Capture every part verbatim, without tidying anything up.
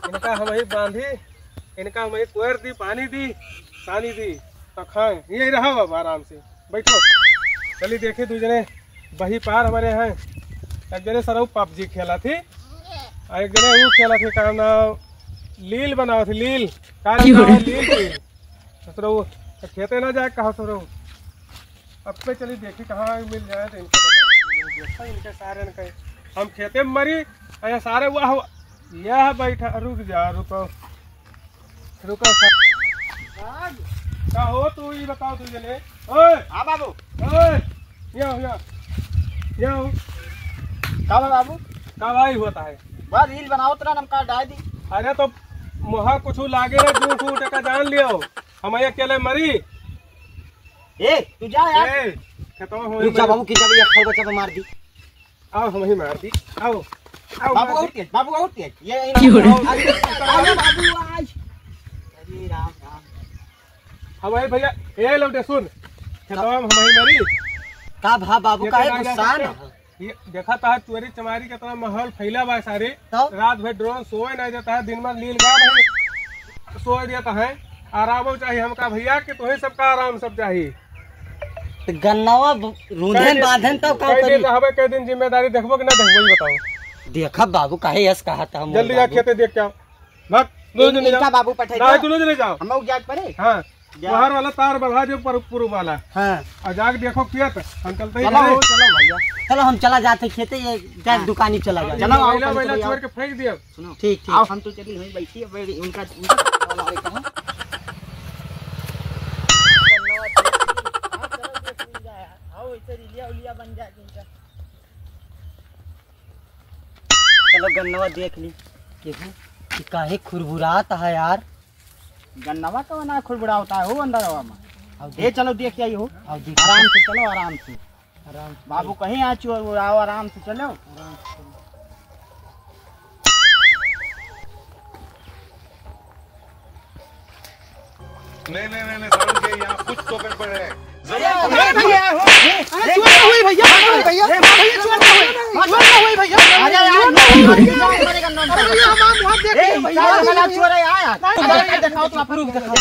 इनका हमही बांधी, इनका हमही कोयर दी, पानी दी, पानी दी, तो खाए। यही रहो अब आराम से, बैठो। चली देखी, दू जने बही पार हमरे हैं। एक जने सरऊ पबजी खेला थी, और एक जने वो खेला थी, का नाम, लील बनावा थी, लील। का लील बनावा, लील, लील। तो सरऊ खेते ना जाए, कहा सरऊ। अब पे चली देखी कहाँ मिल जाए तो इनके बताई। देखा इनके सारे इनके। हम खेते में मरी, अरे सारे वाह, यह बैठा, रुक जा, रुको, रुको सर। का हो तू, ये बताओ तू जने। ओए, हाँ बाबू। ओए, ये आओ, ये आओ, ये आओ। का बा बाबू? का भाई होता है? बस रील बनाओ तो ना, हम का डाल दी। अरे तो मुहा कुछ लागे ना, झूठ उठ का जान लियो, हम ये अकेले मरी। ए, तू जा यार। ए, खेतवा हो रुक जा मरी। बाबू, कि जब ये खौबा जब मार दी। आओ, हमही मार दी। आओ, आओ, बाबू मार और दी। तेज, बाबू और तेज। ये क्यों रे? अरे, अरे बाबू, आज। अरे राम, राम। हमही भैया, ए लौटे सुन। खेतवा में हमही मारी। का भा बाबू, ये काहे तो ना गुस्सा जा ना? सकते। ये देखा था चोरी चमारी के इतना माहौल फैला बा सारे। तो? रात भर ड्रोन सोए नहीं देता है, दिन भर लील गा रहे, सोए देता है। आराम चाहिए हमका भैया कि तोहे सबका आराम सब चाहिए। तो गन्नवा ब-, रूंधन कई दिन, बांधन तब का कई दिन करी? रहबे, कई दिन जिम्मेदारी देखबो कि ना देखबो, ये बताओ। देखब बाबू, काहे यस कहा था हम जल्दी जा बाबू। खेते देख के आओ। भाग, दो जने इनका जाओ। बाबू पठाई ना, दो। तू लोग जने जाओ। हम लोग जाग पड़े? हाँ। जा। बाहर वाला तार बढ़ा दो, पर-, पूर्व वाला। हाँ। और जाके देखो खेत, हम चलते ही चलो, हैं। चलो भैया। चलो, हम चला जाते खेते, ये जा हाँ। दुकानी चला जाते। चलो, आओ, बैला, कल बैला सुबह छोड़ आओ। के फेंक दिया। सुनो, ठीक, ठीक। आओ, हम तो चली वहीं बैठी है, बैठी, उनका, उनका वाला है कहाँ? आओ, ऐसे रिलिया उलिया बन जाए इनका। चलो, गन्नवा देख ली। केहू कि काहे खुरबुरात है यार? गन्नवा का ना खुरबुरा होता है, हो अंदर हवा में। आओ ए, देख। चलो देख के आई हो। आओ देख। आराम से चलो, आराम से। आराम से। बाबू कहीं आ चुआ, वो आओ, आराम से चलो। आराम से चलो। नहीं, नहीं, नहीं, नहीं, सारुण जी, यहाँ कुछ तो गड़बड़ है। अरे, अरे, भैया, अरे, चोर ना हुई भैया, भैया, भैया, चोर ना हुई, चोर ना हुई भैया। अरे यार, अरे भैया, हमार मुँह देख के ए, भैया। साला, साला चोर है यार। नहीं, नहीं, नहीं, दिखाओ तो आप proof दिखाओ।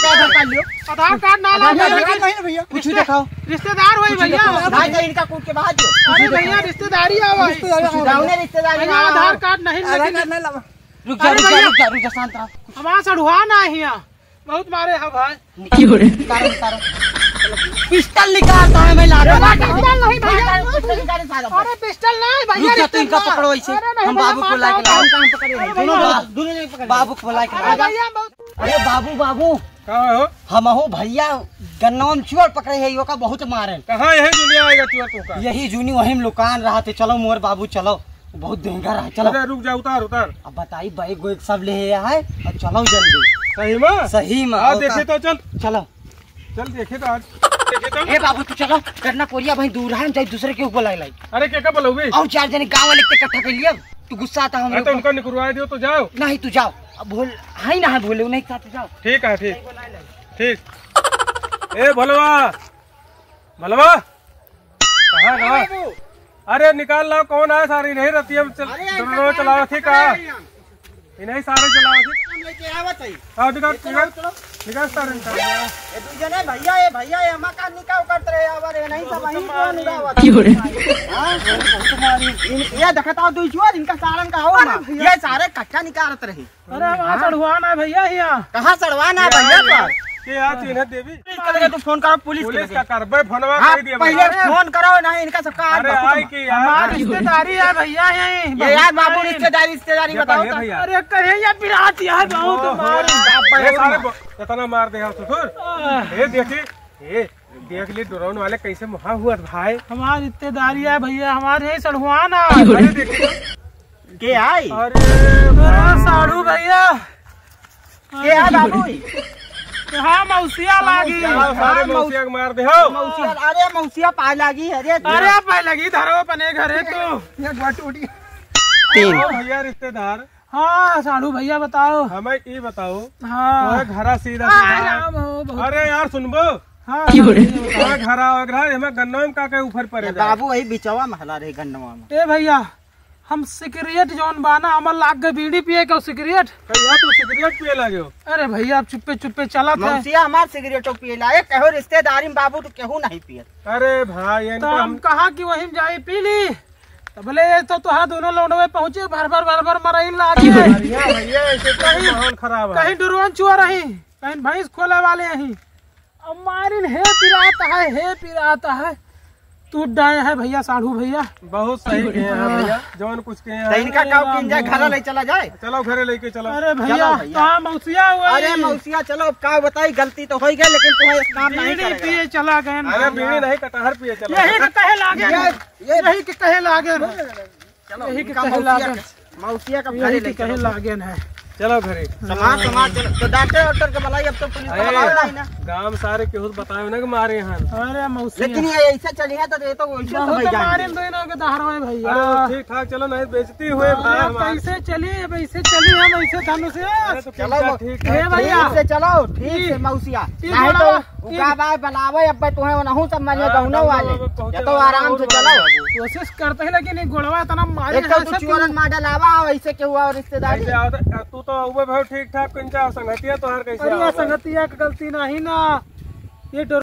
आधार कार्ड ना लाओ, आधार कार्ड नहीं ना भैया। कुछ भी दिखाओ। रिश्तेदार हुई कुछ भैया। दिखाओ। भाई, तो इनका कूट के बाहर जो। अरे भैया, रिश्तेदारी आवा है। रिश्तेदारी आवा। गाँव में रिश्तेदारी भैया, आवा। आधार कार्ड नहीं, आधार लेकिन कार्ड नहीं लावा। रुक जा, अरे रुक जा, भैया। रुक जा, रुक जा, शांत रहो। हमार सड़ुआ ना हिया। बहुत मारे है भाई। क्यों रे? उतारो, उतारो। पिस्टल निकालता है, मैं लाता हूँ। पिस्टल नहीं भैया। पिस्टल निकाले सारा। अरे पिस्टल नहीं भैया, रुक जा, तू इनका रिश्तेदार। पकड़ो ऐसे। अरे नहीं हम भैया, बाबू को मार लाके दो। लाओ। हम काम पकड़े हैं। अरे दोनों भैया। बाबू, दोनों जने पकड़े। बाबू को लाके अरे लाओ। भैया, बहुत अरे बाबू, बाबू। का हो? हमहू भैया गन्नवा में चोर पकड़े है, यो का बहुत मारन। कहाँ यही दुनिया आएगा चोर तो का? यही जूनी वही में लुकान रहा थे। चलो मोर बाबू, चलो। बहुत डेंगर है, चलो। अरे रुक जा, उतार, उतार। अब बताई, बैग वैग सब ले आए, अब चलो जल्दी। सही में? सही में, हाँ, और देखे का? तो चल। चलो। चल देखे तो आज। देखे तो। ए बाबू, तू चलो, करना कोरिया भाई दूर है, हम जाई दूसरे के ऊपर लाई लाई। अरे, के का बोलौबे? और चार जने गाँव वाले के इकट्ठा कर लिया, तू गुस्सा आता हम हाँ, लोग तो को। उनका निकुरवा दियो तो जाओ। नहीं, तू जाओ, अब भोल, हाय ना है भोले, उन्हें के साथ जाओ। ठीक है, ठीक। ठीक। ए भोलवा, भोलवा। कहाँ, कहाँ? अरे निकाल लाओ, कौन आया सारे? नहीं रहती, हम चल-, अरे, दोनों इनका चलाओ, काम ठीक है? पकड़ा है यहाँ। इन्हीं सारे चलाओ, ठीक? हम लेके आवत है। हाँ, निकाल, ये चलाओ, निकाल, चलाओ। निकाल सारे निकाल। ये दू जने भैया, ये भैया, ये हमार काम निकाल करत रहे, आवर ये नहीं सब वहीं कौन उड़ावत। क्यों रे? हाँ, बहुत मारी। इन-, ये देखत आओ, दू चोर, इनका सारन का हो अरे ना। भैया। ये सारे कट्टा निकालत रहे। अरे, हमार हाँ? सड़ुआन है भैया, यहाँ। कहाँ सड़ुआन है भैया यार, पर? के यार, चिन्ह देवी। पुलिस के लगे तू फोन करो, पुलिस के पुलिस लगे। का करबे, फोनवा हाँ, कर दिया पहले भैया। फोन करो ना, इनका सबका आज अरे, बहुत आई मार। के यार। हमार रिश्तेदारी है भैया, यही ये यार बाबू, बहुत रिश्तेदारी, रिश्तेदारी ये बताओ कहिए तो। भैया। अरे, कहे या पिरात यार, बहुत ओहो, मार। ये सारे ब-, इतना मार दे यार ससुर। आह। ये देखिए, ये देख ली ड्रोन वाले कैसे मुहा हुआ था भाई। हमार रिश्तेदारी है भैया, हमारे यही सड़ुआन है। अरे देखिए। के आई? अरे अरे साढ़ू भैया। के आ बाबू? हाँ, मौसिया लागी। चलो, सारे हाँ, मौसिया के मार दे हो। मौसिया, अरे मौसिया पाए लागी, अरे अरे पाए लगी, धरो अपने घरे तो। एक बार टूटी। तीन। ओ भैया रिश्तेदार। हाँ, साढ़ू भैया बताओ। हमें ई बताओ। हाँ। तोहरे घरा सीधा आ, सीधा। राम हो, बहुत अरे यार सुनबो। हाँ, क्यों रे? साढ़ू भैया बताओ। तोहरे घरा, घरा, एमे गन्नवा में का का ऊपर पड़े ये बा? बाबू वही बिचवा महला रहे गन्नवा में। ए भैया, हम सिगरेट जौन बा ना, हमर लाग गए बीड़ी पिए के सिगरेट। भैया, तू सिगरेट पिए लागे हो? अरे भैया, आप चुप्पे चुप्पे चलत है। मौसिया हमार सिगरेटो पिए लागे, कहो रिश्तेदारी में बाबू तू केहू नहीं पियत। अरे भाई, इनका तो हम हम कहा कि वहीं जाई पी ली। तबले ये तो तोहार दोनों लौंडवे पहुंचे, भर भर भर भर मराइन लागे। भैया, भैया, ऐसे तो कहीं माहौल खराब है। कहीं डुरवन चुआ रही, कहीं भैंस खोले वाले यहीं। अब मारिन हे पिरात है, हे पिरात है। तू डाय है भैया, साढ़ू भैया। बहुत सही कहे हैं भैया, जौन कुछ कहे हैं। तो इनका काव किन जाए, घर ले चला जाए। चलो, घरे लेके चलो। अरे भैया, चलो भैया। कहाँ मौसिया हुआ अरे है? मौसिया, चलो, अब का बताई, गलती तो हो ही गई, लेकिन तुम्हें इस काम नहीं बीड़ी करेगा। पिए चला गए। अरे बीड़ी नहीं, कटहर पिए चलो। यही के कहे लागे। ये, ये यही के कहे लागे। चलो, यही के इनका कहे मौसिया लागे। के, मौसिया का घरे यही के ले कहे चलो। लागे है। चलो घरे। समाज, समाज, चलो। तो डॉक्टर, डॉक्टर के बुलाई, अब तो पुलिस को अरे, बुलाओ नहीं ना। गांव सारे केहू बतावे ना कि मारे हन। अरे मौसी। लेकिन ये ऐसे चली है तो ये तो वैसे बहुत समझ जाएंगे। मारे दो इन्हों के दहरवे भैया। अरे ठीक ठाक चलो, नहीं बेइज्जती हुए अरे भाई हमारे। कैसे चली, अब ऐसे चली हम ऐसे धनुष से। अरे तो चलो, ठीक ठाक, ठीक हे ठाक भैया। ठीक से चलो, ठीक से ई, मौसिया। ई नहीं तो बड़ा, ई उका बाय बुलावे, अब तुम्हें ओनहु सब मानियो हाँ, गौनो वाले। पहुंचे या तो वाला आराम से और चलो। बाबू। कोशिश करते हैं, लेकिन ये गोड़वा इतना मारे एक तो है तू से चुअरन तू। मार डालावा, और ऐसे केहू और रिश्तेदारी। ऐसे आओ तो, तू तो उबे भाई ठीक ठाक कहीं जा, संगतिया तोहार कैसे अरे आओ? संगतिया की गलती नहीं ना, ये डर